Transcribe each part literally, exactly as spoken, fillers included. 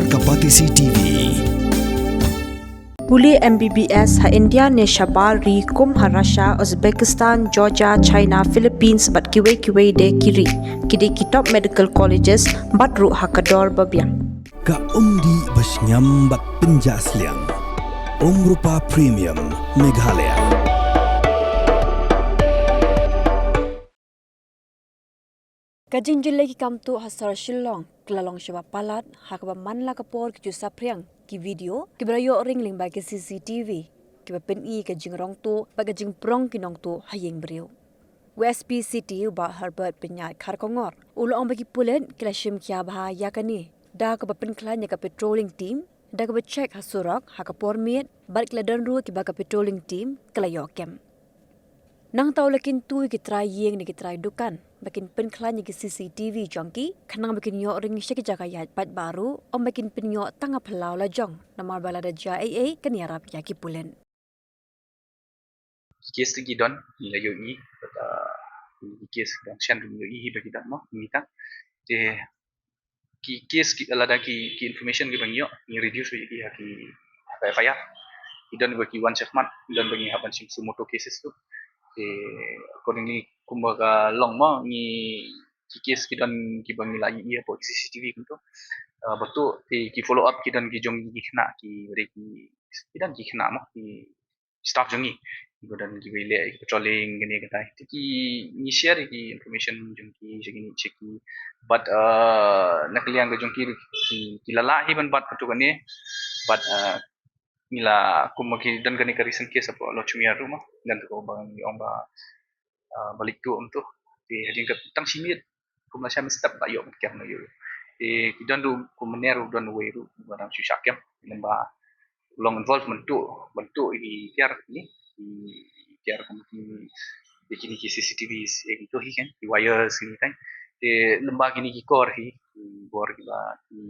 Kapatisi T V. Pule M B B S ha India ne shabar ri kum ha Russia, Uzbekistan, Georgia, China, Philippines bad kiwei kiwei de ki ri. Ki dei ki top medical colleges bad ruh ha ka dor ba biang. Ka umdih ba shngiam bad pynjah sliang. Umrupa Premium Meghalaya. Ka jingjyllei ki kam tuh ha sor Shillong ka la long shibun palat ha kaba man la ka por ki ju saphriang ki video kiba la ïoh ring lyngba ki C C T V kiba pyni ka jingrong tuh bad ka jingprong ki nongtuh ha ïing briew. U S P City u Bah Herbert Pynïaid Kharkongor u la ong ba ki pulit ki la shim khia bha ïa kane da kaba pynkhlaiñ ïa ka patrolling team da kaba check ha surok ha ka por miet bad ki la don ruh kiba ka patrolling team ka la ïoh kem. Nangta u la kyntu ïa ki trai ïing ne ki trai dukan ba kin pynkhlaiñ ïa ki C C T V jong ki khnang ba kin ïoh ring sha ki jaka ïaid paidbah ruh, ym ba kin pynïoh tang ha phyllaw la jong namar ba lada jia ei ei kan ïarap ïa ki pulit. Ki case ki don, ngi la ïohi, bad, ah, ki case ki don shen ngi ïohi hi ba ki don mo, ngi ta. Te ki case ki, lada ki, ki information kiba ngi ïoh, ngi reduce ïa ki ha ki, ha ka F I R. Ki don ba ki wan shakhmat, ki don ba ngi hap ban shim suo motu cases tu. Te accordingly kumba ka long mo, ngi ki case ki don kiba ngi la ïohi hapoh C C T V kumto. Ah, ba tu te ki follow up ki don ki jong ki khynnah ki, ki, ki don ki khynnah mo, ki staff jong ngi. Kiba don kiba ïaleh ïa ki patrolling kane katai. Te ki ngi share ïa ki information jong ki sha kine sha ki. Bad, uh, na ka liang ka jong ki ki, ki la lah hi ban bat katu kane. Bad, uh, ngi la kum ma ki don kane ka recent case hapoh Longshmia ruh mo. Don tu ba ngi ong ba, uh, ba leit tuh um tuh. Te hadien ka tang shi miet kum la sha mynstep la ïoh ban kem na ïoh. Te ki don ruh kum mynne ruh don uwei ruh ba dang shu shah kem. Namar ba long involve mynta, mynta i tiar ni, i tiar kum ki, i kini ki C C T Vs, eh, itu hi kan, i wires ni kan. Te lem bad kini ki kor hi, i bor kiba, i,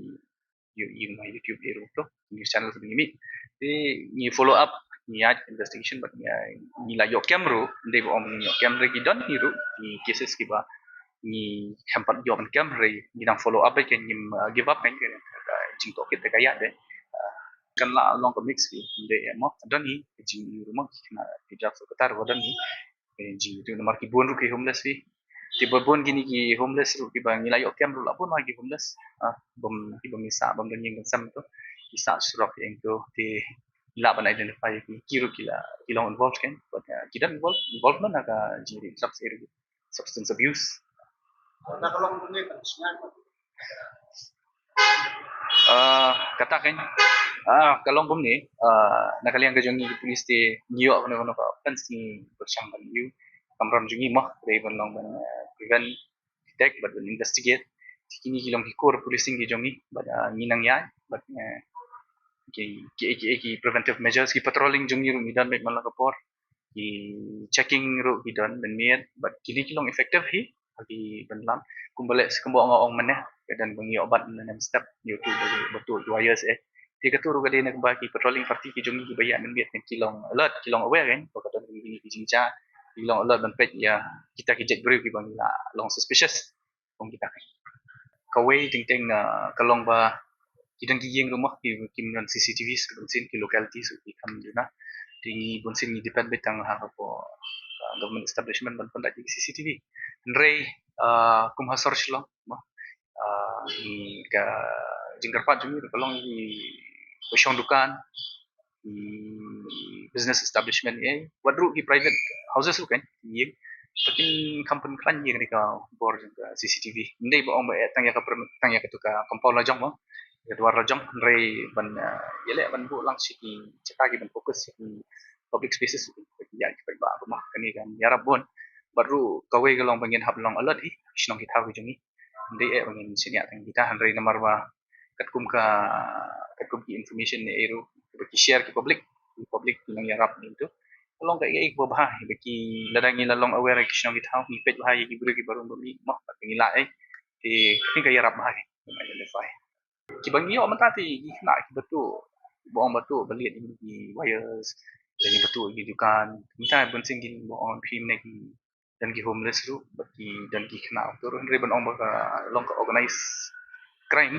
i, i ma YouTube i ruh tu, news channel tu ngi mih. Te ngi follow up, ngi ïaid investigation bad ngi, ngi la ïoh kem ruh, nde ba ong ngi ïoh kem ruh ki don hi ruh, i cases kiba ngi khem pat ïoh ban kem ruh, ngi dang follow up kan, ngim, uh, give up kan, kan, uh, jingtohkit te ka ïa de. Uh, kan la long ka mix ki, nde mo, don hi, jing ruh mo, ki kena, ki jap so katar, wa don hi. Eh, jing tu namar ki bun ruh ki homeless hi. Te ba bun kini ki homeless ruh kiba ngi la ïoh kem ruh la bun ma ki homeless. Ah, bym, kiba ngi sah, bym don ïing kan sam tu. Ki sah surok ïing tu, te la ban identify ki, ki ruh ki la, ki long involved kan. But, uh, ki don involved, involvement ha ka jingri drugs area. Substance abuse. Ah, kata kan, ah, ka long kumne, ah, na ka liang ka jong ngi ki police te ngi ïoh kano kano ka offense ngi pyrshang ban ïoh. Kamram jong ngi mo, dei ban long ban, eh, prevent, detect bad ban investigate. Kini ki long ki core policing ki jong ngi bad, ah, ngi nang ïaid bad, eh, ki, ki, ki, ki preventive measures, ki patrolling jong ngi ruh ngi don bad man la ka por. Ki checking ruh ki don ban miet, bad kini ki long effective hi ha ki ban lam. Kumba leh, kumba ong ong mynne, ka don ba ngi ïoh bat mynne mynstep, ïoh tu ba, ba tu wires eh. Te katu ruh ka dei na kaba ki patrolling party ki jong ngi kiba ïaid mynmiet kan ki long alert, ki long aware kan, ba ka don kini ki jingjia, ki long alert ban peit ïa kita ki jait briew kiba ngi la long suspicious. Kum kita kan. Kawei teng teng, ah, ka long ba ki don ki ïing ruh mo ki, kim don C C T Vs, ki bunsien ki localities ki kam duna. Te ngi bunsien ngi depend beit tang ha ka, ah, government establishment ban pynda ki C C T V. Hynrei, ah, kum ha sor Shillong mo, ah, ngi ka jingkyrpad jong ngi ruh ka long ki ba shong dukan, ki business establishment, eh, wat ruh ki private houses ruh kan, ïing. Te kin kham pynkhlaiñ ïa kane ka bor jong ka C C T V. Ndei ba ong ba eh tang ïa ka permit, tang ïa katu ka compound la jong mo, ïa ka dwar la jong, hynrei ban, eh, ïaleh ban buh lang sha ki jaka kiban focus sha ki public spaces, ki ïa ki paidbah ba ma kane kan ïarap bun. Bad ruh kawei ka long ba ngin hap long alert hi ki shnong ki thaw ki jong ngi. Ndei eh ba ngin shaniah tang kita, hynrei namar ba katkum ka, katkum ki information ne ei ruh ba ki share ki public, ki public ki nang ïarap ngi tu. Ka long ka ei ei ba bha ba ki, lada ngi la long aware ki shnong ki thaw, ngi peit bha ïa ki briew kiba rung ba mih mo, ba ngi la ei. Te ka ïarap bha ki identify. Kiba ngi ïoh mynta te ki khynnah kiba tuh, ba ong ba tuh ba liat ïa ki wires, ïa ki ba tuh ïa ki dukan. Mynta bunsien ki ba ong phim ne ki don ki homeless ruh, bad ki don ki khynnah ruh, hynrei ban ong ba ka long ka organized crime.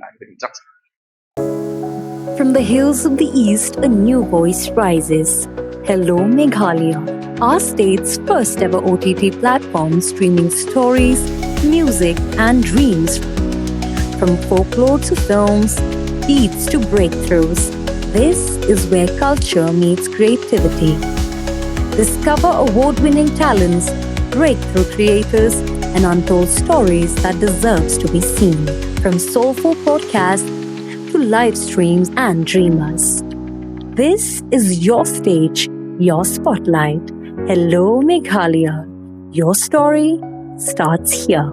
Nai, very interesting. From the hills of the East, a new voice rises. Hello, Meghalaya, our state's first ever O T T platform streaming stories, music, and dreams. From folklore to films, beats to breakthroughs, this is where culture meets creativity. Discover award winning talents, breakthrough creators, and untold stories that deserves to be seen. From soulful podcasts to live streams and dreamers. This is your stage, your spotlight. Hello, Meghalaya. Your story starts here.